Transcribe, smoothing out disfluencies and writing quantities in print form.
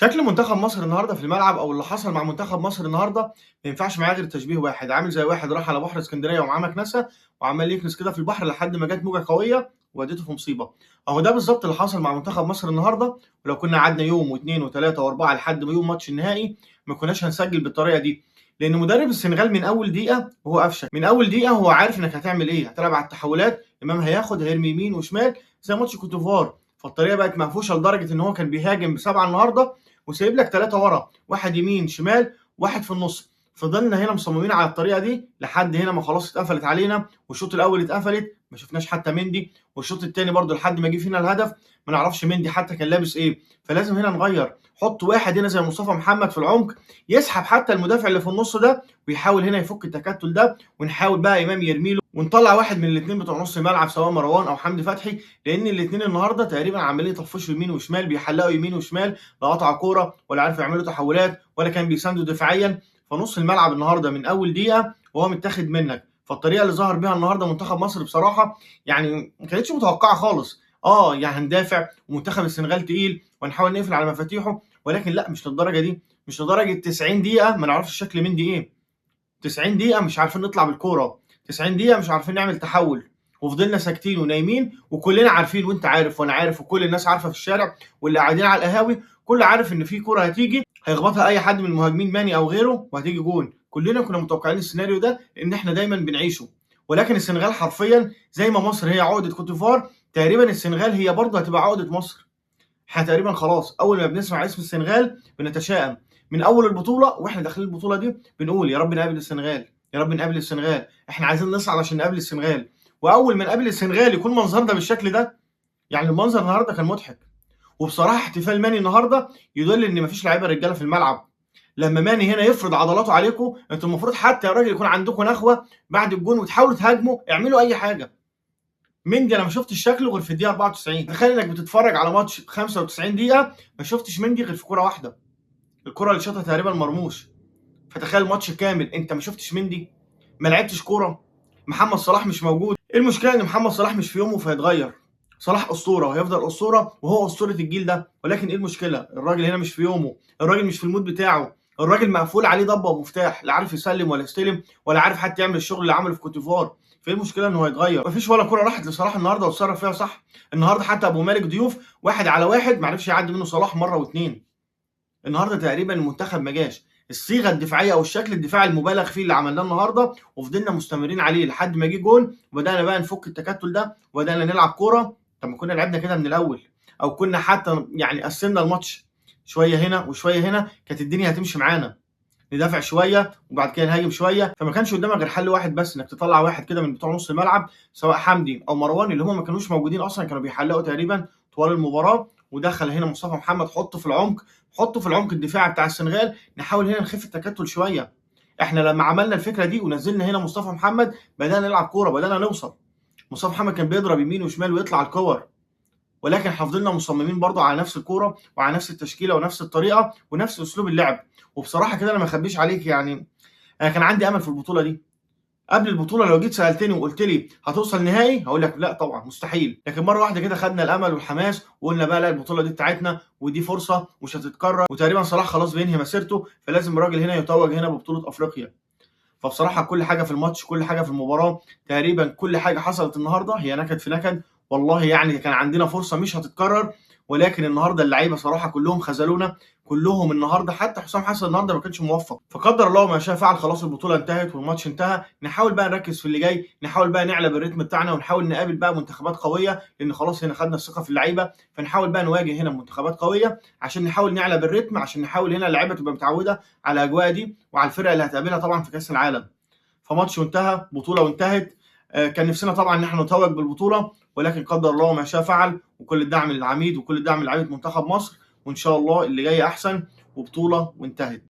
شكل منتخب مصر النهارده في الملعب او اللي حصل مع منتخب مصر النهارده ما ينفعش معاه غير تشبيه واحد، عامل زي واحد راح على بحر اسكندرية ومعاه مكنسة وعمال يكنس كده في البحر لحد ما جت موجه قوية وودته في مصيبة. اهو ده بالظبط اللي حصل مع منتخب مصر النهارده. ولو كنا قعدنا يوم واثنين وثلاثة واربعة لحد ما يوم ماتش النهائي ما كناش هنسجل بالطريقة دي، لان مدرب السنغال من اول دقيقة وهو قفشك، من اول دقيقة هو عارف انك هتعمل ايه، هتلعب على التحولات، امام هياخد هيرمي يمين وشمال زي ماتش كوتيفوار. فالطريقه بقت مقفوشه لدرجة ان هو كان بيهاجم بسبعة النهارده وسايب لك 3 ورا، واحد يمين شمال واحد في النص. فضلنا هنا مصممين على الطريقة دي لحد هنا ما خلاص اتقفلت علينا، والشوط الاول اتقفلت ما شفناش حتى مندي، والشوط الثاني برده لحد ما جه فينا الهدف ما نعرفش مندي حتى كان لابس ايه. فلازم هنا نغير، حط واحد هنا زي مصطفى محمد في العمق يسحب حتى المدافع اللي في النص ده ويحاول هنا يفك التكتل ده، ونحاول بقى امام يرميله، ونطلع واحد من الاثنين بتوع نص الملعب سواء مروان او حمدي فتحي، لان الاثنين النهارده تقريبا عمالين يطفشوا يمين وشمال، بيحلقوا يمين وشمال، لا قطعوا كورة ولا عارفوا يعملوا تحولات ولا كان بيساندوا دفاعيا. فنص الملعب النهارده من اول دقيقة وهو متاخد منك. فالطريقه اللي ظهر بيها النهارده منتخب مصر بصراحة يعني ما كانتش متوقعه خالص. يعني هندافع ومنتخب السنغال تقيل ونحاول نقفل على مفاتيحه، ولكن لا، مش للدرجة دي، مش لدرجة 90 دقيقة ما نعرفش الشكل من دي ايه. 90 دقيقة مش عارفين نطلع بالكورة، 90 دقيقة مش عارفين نعمل تحول، وفضلنا ساكتين ونايمين، وكلنا عارفين وانت عارف وانا عارف وكل الناس عارفه في الشارع واللي قاعدين على القهاوي كل عارف ان في كورة هتيجي هيخبطها اي حد من المهاجمين ماني او غيره وهتيجي جون. كلنا كنا متوقعين السيناريو ده لان احنا دايما بنعيشه. ولكن السنغال حرفيا زي ما مصر هي عقده كوتيفوار، تقريبا السنغال هي برضه هتبقى عقده مصر. احنا تقريبا خلاص اول ما بنسمع اسم السنغال بنتشائم من اول البطولة، واحنا داخلين البطولة دي بنقول يا رب نقابل السنغال، يا رب نقابل السنغال، احنا عايزين نصعد عشان نقابل السنغال. واول ما نقابل السنغال يكون منظرنا بالشكل ده. يعني المنظر النهارده كان مضحك. وبصراحة احتفال ماني النهارده يدل ان مفيش لعيبة رجاله في الملعب. لما ماني هنا يفرض عضلاته عليكم، انتوا المفروض حتى يا راجل يكون عندكم نخوه بعد الجون وتحاولوا تهاجموا، اعملوا اي حاجة. مندي انا ما شفتش شكله غير في الدقيقة 94. تخيل انك بتتفرج على ماتش 95 دقيقة ما شفتش مندي غير في كورة واحدة، الكره اللي شاطها تقريبا مرموش. فتخيل ماتش كامل انت ما شفتش مندي، ما لعبتش كورة، محمد صلاح مش موجود. المشكلة ان محمد صلاح مش في يومه فهيتغير. صلاح اسطورة وهيفضل اسطورة وهو اسطورة الجيل ده، ولكن ايه المشكلة؟ الراجل هنا مش في يومه، الراجل مش في ال mood بتاعه، الراجل مقفول عليه ضبه ومفتاح، لا عارف يسلم ولا يستلم ولا عارف حتى يعمل الشغل اللي عمله في كوتيفوار. فايه المشكلة ان هو يتغير؟ مفيش ولا كورة راحت لصلاح النهارده وتصرف فيها صح. النهارده حتى ابو مالك ضيوف 1 على 1 ما عرفش يعدي منه صلاح مرة واثنين. النهارده تقريبا المنتخب ما جاش. الصيغة الدفاعية او الشكل الدفاعي المبالغ فيه اللي عملناه النهارده وفضلنا مستمرين عليه لحد ما جه جون وبدانا بقى نفك التكتل ده وبدانا نلعب كورة. طب ما كنا لعبنا كده من الاول، او كنا حتى يعني قسمنا الماتش شوية هنا وشوية هنا، كانت الدنيا هتمشي معانا، ندافع شوية وبعد كده نهاجم شوية. فما كانش قدامك غير حل واحد بس، انك تطلع واحد كده من بتوع نص الملعب سواء حمدي او مروان اللي هم ما كانوش موجودين اصلا، كانوا بيحلقوا تقريبا طوال المباراة. ودخل هنا مصطفى محمد، حطه في العمق، حطه في العمق الدفاعي بتاع السنغال، نحاول هنا نخف التكتل شوية. احنا لما عملنا الفكرة دي ونزلنا هنا مصطفى محمد بدانا نلعب كورة، بدانا نوصل. مصطفى محمد كان بيضرب يمين وشمال ويطلع الكور، ولكن فضلنا مصممين برضه على نفس الكورة وعلى نفس التشكيلة ونفس الطريقة ونفس اسلوب اللعب. وبصراحة كده انا ما اخبيش عليك، يعني انا كان عندي امل في البطولة دي. قبل البطولة لو جيت سالتني وقلت لي هتوصل نهائي هقول لك لا طبعا مستحيل، لكن مرة واحدة كده خدنا الامل والحماس وقلنا بقى لا، البطولة دي بتاعتنا ودي فرصة مش هتتكرر، وتقريبا صلاح خلاص بينهي مسيرته، فلازم الراجل هنا يتوج هنا ببطولة افريقيا. فبصراحة كل حاجة في الماتش، كل حاجة في المباراة، تقريبا كل حاجة حصلت النهارده هي نكد في نكد. والله يعني كان عندنا فرصة مش هتتكرر، ولكن النهارده اللعيبة صراحة كلهم خذلونا، كلهم النهارده، حتى حسام حسن النهارده ما كانش موفق. فقدر الله ما شاء فعل، خلاص البطولة انتهت والماتش انتهى. نحاول بقى نركز في اللي جاي، نحاول بقى نعلى بالريتم بتاعنا، ونحاول نقابل بقى منتخبات قوية، لان خلاص هنا خدنا الثقة في اللعيبة. فنحاول بقى نواجه هنا منتخبات قوية عشان نحاول نعلى بالريتم، عشان نحاول هنا اللعيبة تبقى متعوده على الاجواء دي وعلى الفرقة اللي هتقابلها طبعا في كاس العالم. فماتش وانتهى، بطوله وانتهت. كان نفسنا طبعا ان احنا نتوج بالبطولة، ولكن قدر الله ما شاء فعل. وكل الدعم للعميد وكل الدعم لعيبة منتخب مصر، وان شاء الله اللي جاي احسن، وبطولة وانتهت.